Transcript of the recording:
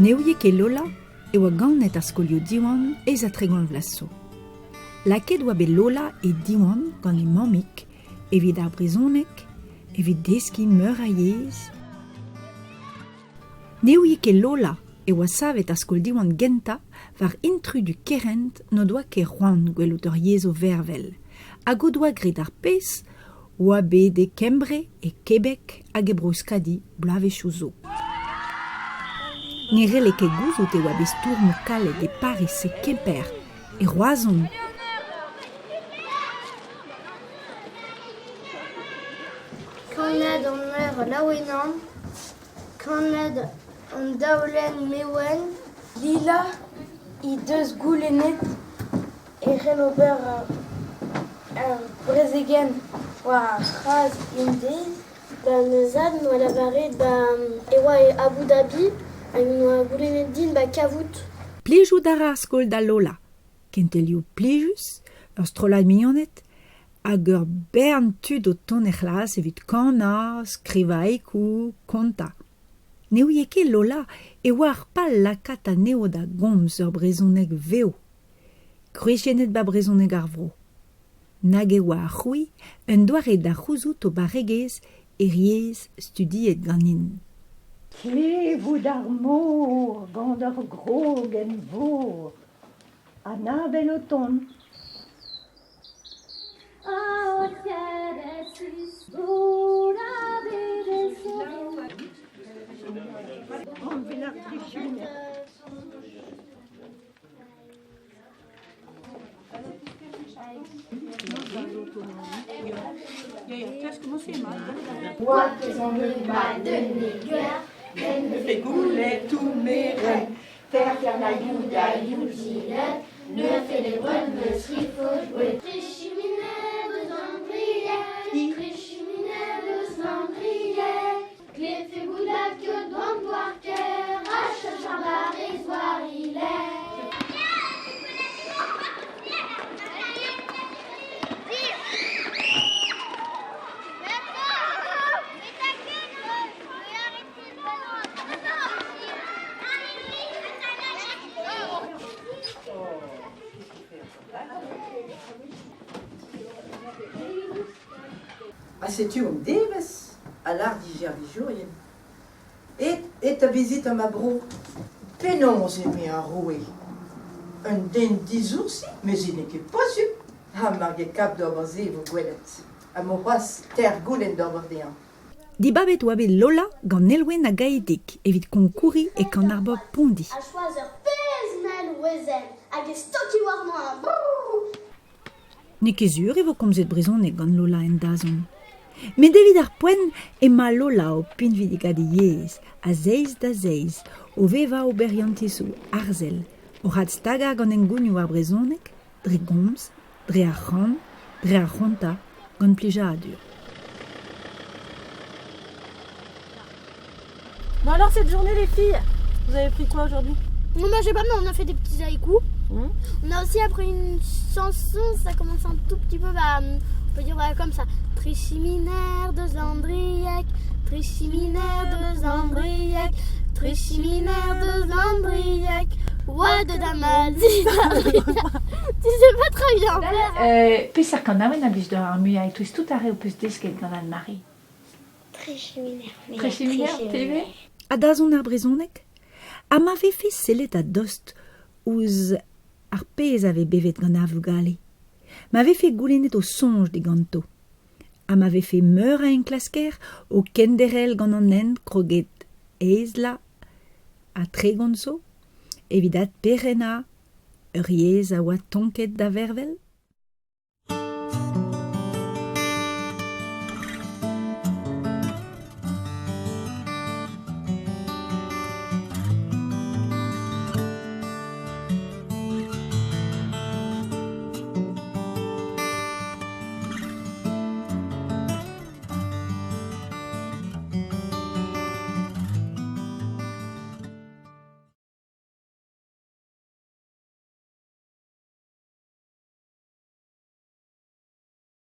Ne ouie ket Lola e oa ganet ar skolioù Diwan 38 vloaz zo. Lakaet oa bet Lola e Diwan gant he mammig evit ar brezhoneg, evit deskiñ meur a yezh. Ne ouie ket Lola e oa savet ar skol Diwan gentañ war intrudu kerent n'o doa ket c'hoant gwelout ur yezh o vervel hag o doa graet ar pezh oa bet e Kembre, e Kebek hag e Bro-Euskadi bloavezhioù zo. Ne c'helle ket gouzout e oa bet stourmoù kalet e Pariz, e Kemper, e Roazhon. Kannad an eur laouenan, kannad an daolenn Mewen. Lila he deus goulennet e c'hell ober ur brezegenn war ar c'hras Indez. Ba ma zad 'noa lavaret ba e oa e Abu Dhabi hag 'noa goulennet din ba kavout. Plijout a ra ar skol da Lola. Kentelioù plijus, ur strollad mignoned hag ur bern tud o tont er c'hlas evit kanañ, skrivañ haïku, kontañ. Ne ouie ket Lola e oa ar pal lakaat anezho da gomz ur brezhoneg vev. Gwriziennet 'ba brezhoneg ar vro. Nag e oa ar c'hwi un doare da c'houzout o barregezh er yezh studiet ganin. Klevout ar mor gant ur grogenn-vor, an avel o tont. Ha setu hon devezh, a lâr dijervijourien. Et et da vizitañ ma bro. Penaos eme ar roue? Un den disoursi? Met se n'eo ket posupl. Ha mar get kap d'ober se e vo gwelet. Ha 'mo c'hoazh teir goulenn d'ober dezhañ. Dibabet oa bet Lola gant Nolwenn ha Gaedig evit konkouriñ e kan ar bobl Pondi. Ha choaz ur pezh mell wezenn hag e stokiñ warnañ. N'eo ket sur e vo komzet brezhoneg gant Lola en dazont. Met evit ar poent emañ Lola o pinvidikaat he yezh, a zeiz da zeiz, o vevañ oberiantizoù arzel, oc'h adstagañ gant hengounioù ar brezhoneg, dre gomz, dre ar c'han, dre ar c'hontañ, gant plijadur. Bon alors cette journée les filles, vous avez pris quoi aujourd'hui Non, moi j'ai pas, mais on a fait des petits haïkus. On a aussi appris une chanson, ça commence un tout petit peu, bah, on peut dire bah, comme ça. Trichiminer de Zandriek, Trichiminer de Zandriek, Trichiminer de Zandriek, Oa de Damazi. Tu sais pas très bien faire. Peseurt kanaouenn a blij deoc'h ar muiañ e-touez tout ar re ho peus desket gant Anne-Marie? Trichiminer. Trichiminer, TV? Ha dazont ar brezhoneg? Ha ma vefe sellet a-dost ouzh ar pezh a vez bevet gant ar vugale? Ma vefe goulennet o soñj diganto? Ha ma vefe meur a enklasker o kenderc'hel gant an hent kroget aes-la ha 30 zo evit adperc'hennañ ur yezh a oa tonket da vervel?